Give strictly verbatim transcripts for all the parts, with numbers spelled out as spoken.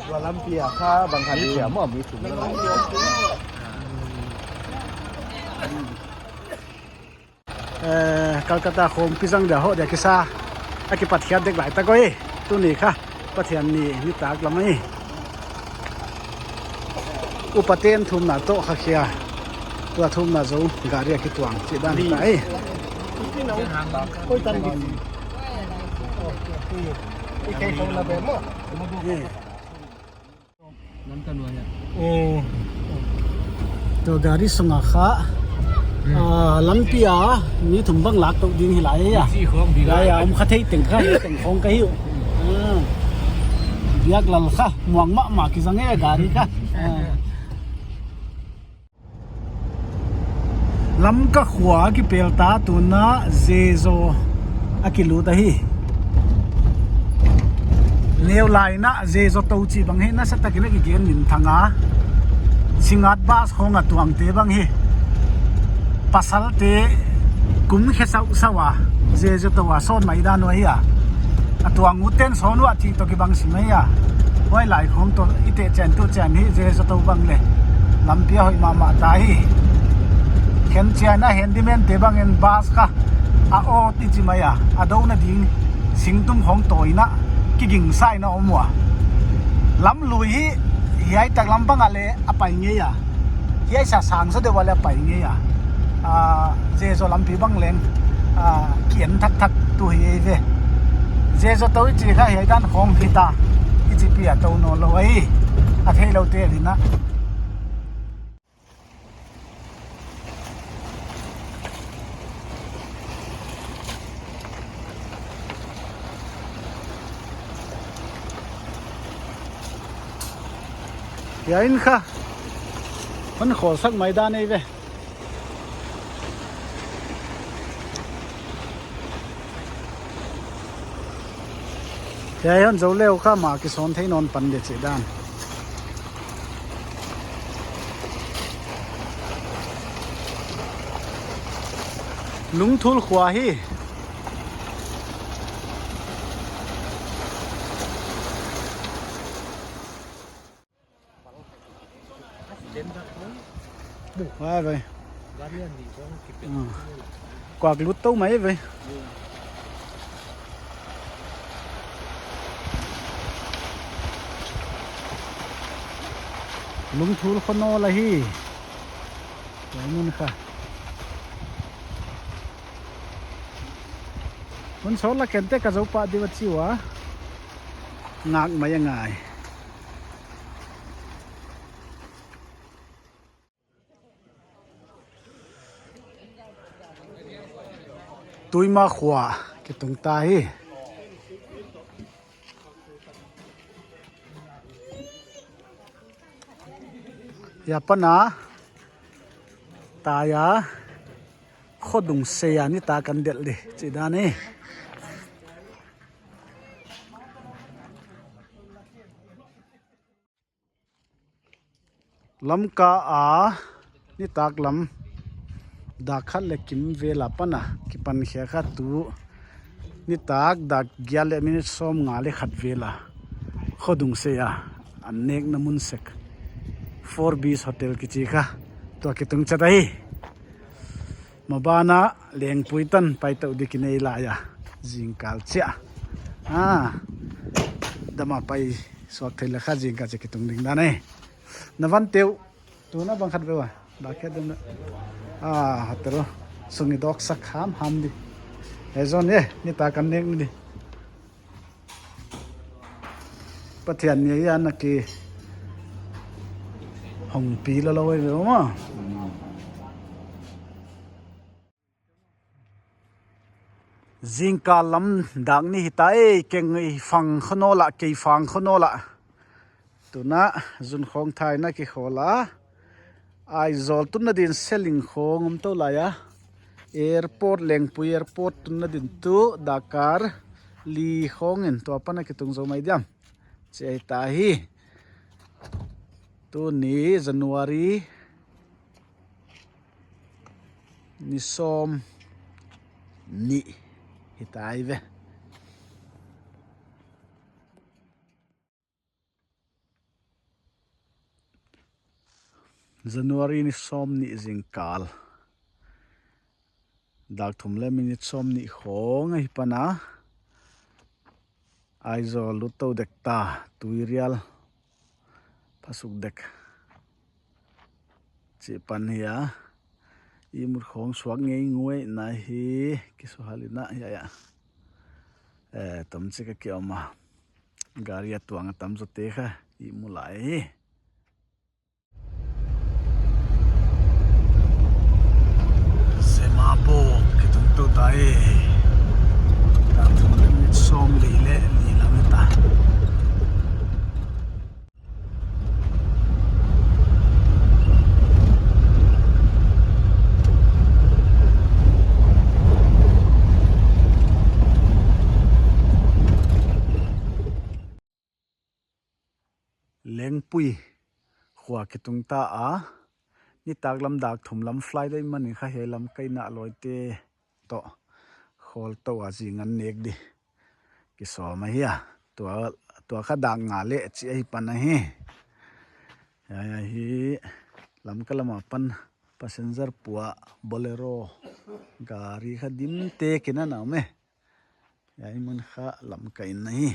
Tua lampi a kha bang khat dia maw, mi thum na lai. Eh, Calcutta khawmpi zang dia hoh dia kisa. A kipat khiat dek lai tak oi. Tuni kha Pathian ni nitak lam ahi. Upaten thumna toh kha khia. Tua thumna zou gari a kituang chih dan hi ta ahi. Eh. Tua gari sunga kha, ah, lampi a mi thum bang lak tou ding hi lai a. Lai a om kha thei teng kha, teng khong ka hi uh. Ah. Biak lal kha, muang mahmah kizang e gari kha. Ah. Lamka khua a kipel ta, tuna Zezo a kilut ahi. Neu lai na Zezo tou chih bang hi nasa takin a kigen minthang a. Singngat bus khong a tuangte bang hi. Pasalte kum khe sau sau a. Zezo tou a sawn mai dan uh ahi a. A tuang uten sawn uh a chih toh kibang sim ahi a. Huai lai khong toh i teh chian tu chian hi Zezo tou bang le lampi a hoih mahmah ta hi. Khen chian a handyman te bang in bus kha a awt i chi mai a. A douna ding singtum khong tawi na kiging sai na om ua. Lam lui hi hiai tak lam bang a le a pai ngei a. Hiai sa sang zaw deuh a le a pai ngei a. Ah, Zezo lampi bang leng, ah, ki en thak thak tu hi ei ve. Zezo tou i chi kha hiai dan khong hi ta. I chi pi a tou nawn lou ei. A theilou te li na. Hiai in kha hon khawl sak mai dan ei ve. Hiai hon zou leu kha ma kisawn thei nawn pan de chih dan. Lungthul khua hi. Vai, vai. Ah. Kuak lut tou mai vai. Lungthul khua nawn la hi. Hiai mun kha. Mun sawn la kente ka zou pah di va chi ua. Ngak mai a ngai. Tuima khua kitung ta hi. Hiai apan a, tai a, khodung sei a nitak kan delh di chih dan hi. Lamka a nitak lam dak khat leh kim vel apan a kipan khia kha tu nitak dak giat leh minute sawmnga leh khat vel a khodung sei a an nekna mun sek Four Bees Hotel kichi kha tua kitung chet ahi. Maban a lengpui tan pai tou di kinei lai a, zingkal chiah. Ah, dam a pai suak thei leh kha zingkal chiah kitung ding dan e. Na van teuh, tuna bang khat ve ua. Ba khe dam na. Ah, hotel sung i dawk sak hamham di. Hezon e, nitak kan nek ni di. Pathian ni a na ki hong pi lou lou e ve maw. Zingkal lam dak ni hi ta e, keng i fang khawng nawn la, kei fang khawng nawn la. Tuna zun khawng thaina kikhawl a. Aizawl tunna din Seling khawng om tou lai a. Airport, Lengpui Airport tunna din tu Dakar li khawng in tua apan a kitung zou mai diam. Chih ahi ta hi. Tuni January ni sawmnih hi ta hi ve. January ni sawmnih zingkal. Dak thum leh minute sawmnih khawng ahi pan a. Aizawl lut tou dek ta, Tuirial. Phasuk dek. Chih pan hi a. Ihmut khawng suak ngei ngei na hi, kisuhal in a, ya, ya. Eh, tom chik a ki om a. Gari a tuang a tam zaw te kha ihmu lai hi. Semabawk kitung tou ta e. Dak thum leh minute sawmli leh li lam hi ta. Lengpui khua kitung ta a, nitaklam dak thum lam flight ahih manin kha hiai lamkaina lawite toh khawl tou a zing an nek di kisawm ahi a. Tua, tua kha dak nga leh chih ahi pan ahi. Hiai, hiai hi Lamka lam apan passenger pua Bolero gari kha dim te kin ana om e. Hiai mun kha lamkaina hi.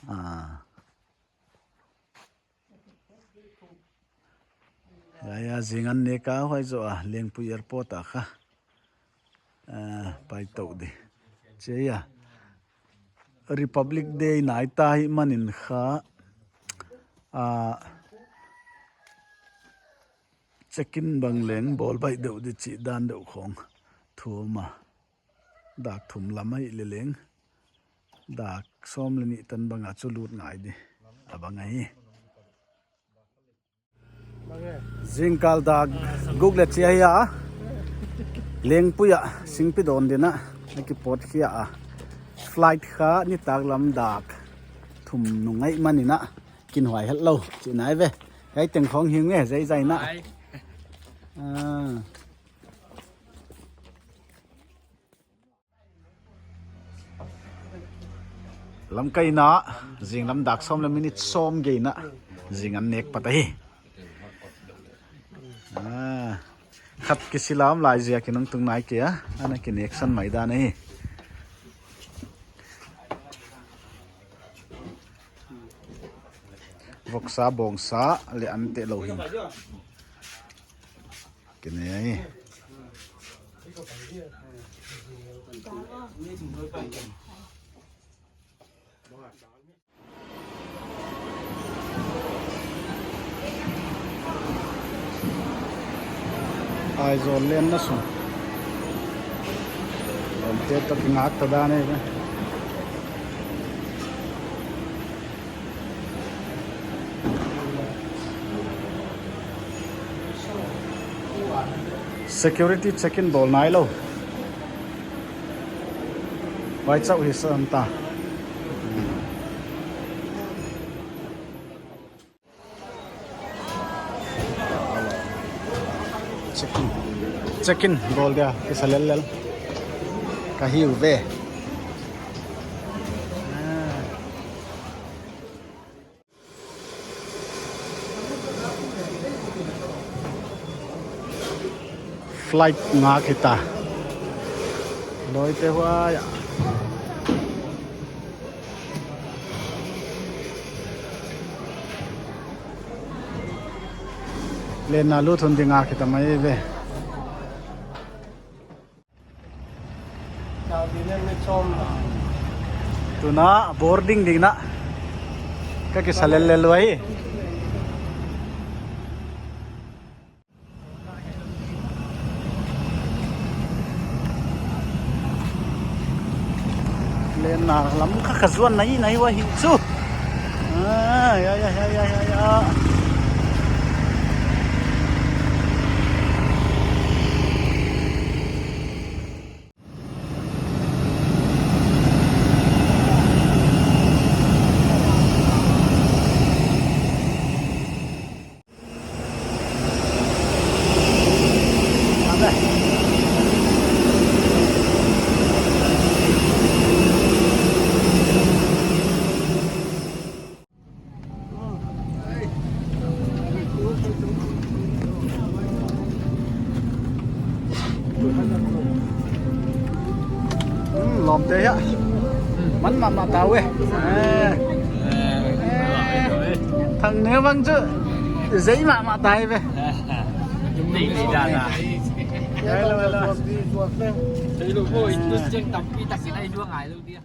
Ah. Hiai, hiai, zing an nek a, huai zoh a, Lengpui Airport a kha. Ah, pai tou di. Chia. Republic Day nai ta ahih manin kha. Ah, check-in bang leng bawl baih deuh di chih dan deuh khawng thu om a. Dak thum lam ahih leh leng dak sawm leh nih tan bang a chu lut ngai di. A bang ahi. Zingkal dak guk leh chia hi a. Lengpui ah singpi dawn dingin a kipawt khia a. Flight kha nitaklam dak thum nung ahih manin a kinhuai het lou chihna ahi ve. Hiai teng khawng hi nge, zai zai na. Ai. Ah. Lamkaina, zinglam dak sawm leh minute sawm gei na, zing an nek pat ahi. Ah, khat kisilam lai ziak in hong tung nai kei a, ana kinek san mai dan ahi. Voksa bawngsa leh an teh lou hi. Kine ahi. Aizawl lenna sung. Om te toh kingak ta dan ahi ve. Security check-in bawl nai lou. Vai chauh hi san ta. Check-in. Check-in bawl dia, kisa lellel. Ka hiu ve. Ah. Flight ngak hita. Lawite huai a. Lenna lut hun ding ngak hita mai ve. Tuna boarding ding na. Ka kisa lellel uhi. Lenna lam kha ka zuan nai nai uhi chu. Ah, ya, ya, ya. Hmm, lawmte hia. Man mahmah ta ve. Eh. Thang ne bang chu. Zei mahmah ta ve. Nei, nei, da, da. Hello, hello. Hello, boy. Tu siang tampi tak sinai dua ngai lo dia.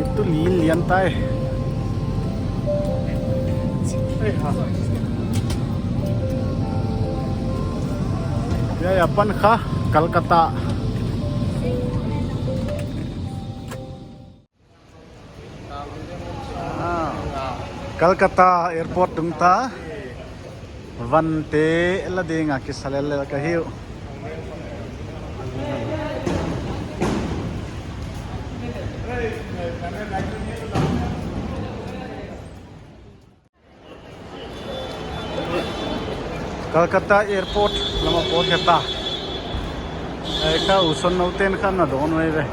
Itu lin lian tai. Ei ha. Ya, ya, pan kha, Kolkata. Ah, Kolkata Airport tung ta. Vante la ding a kisa lellel ka hi uh. Kolkata Airport lam a pawt kha ta. Ei, ka u son nou ten kha na dawn ve ve.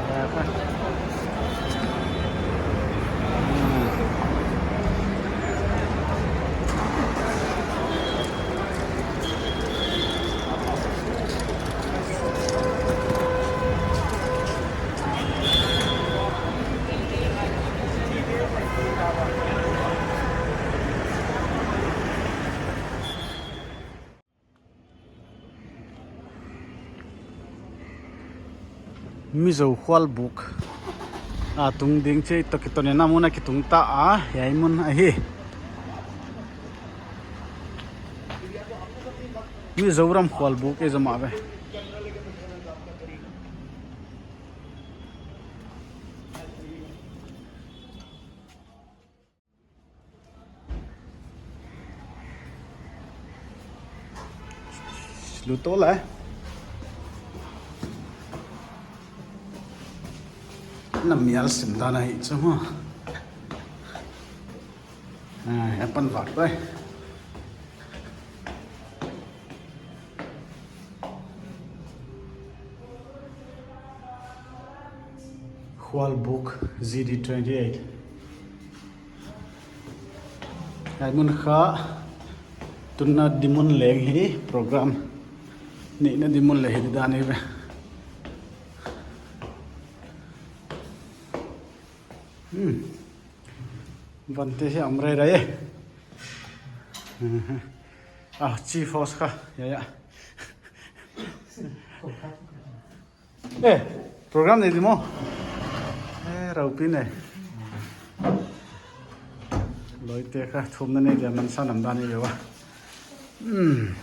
Mizo khualbuk a tung ding chih toh kiton in a mun a kitung ta a, hiai mun ahi. Mizoram khualbuk e zomah ve. Lut tou lai. Na mial sim dan ahi chu maw. Ah, a pan vak tai. Khualbuk Z D twenty eight. Hiai mun kha tuna di mun leng hi program. Nihna di mun leng hi dan hi ve. Hmm. Vante hi om rairai e. Mhm. Ah, Chief Host kha. Ya, ya. Eh, program nei di maw? Eh, raupi nei. Loite kha, thumna nei dia man sa nam dan nei dia wa. Hmm.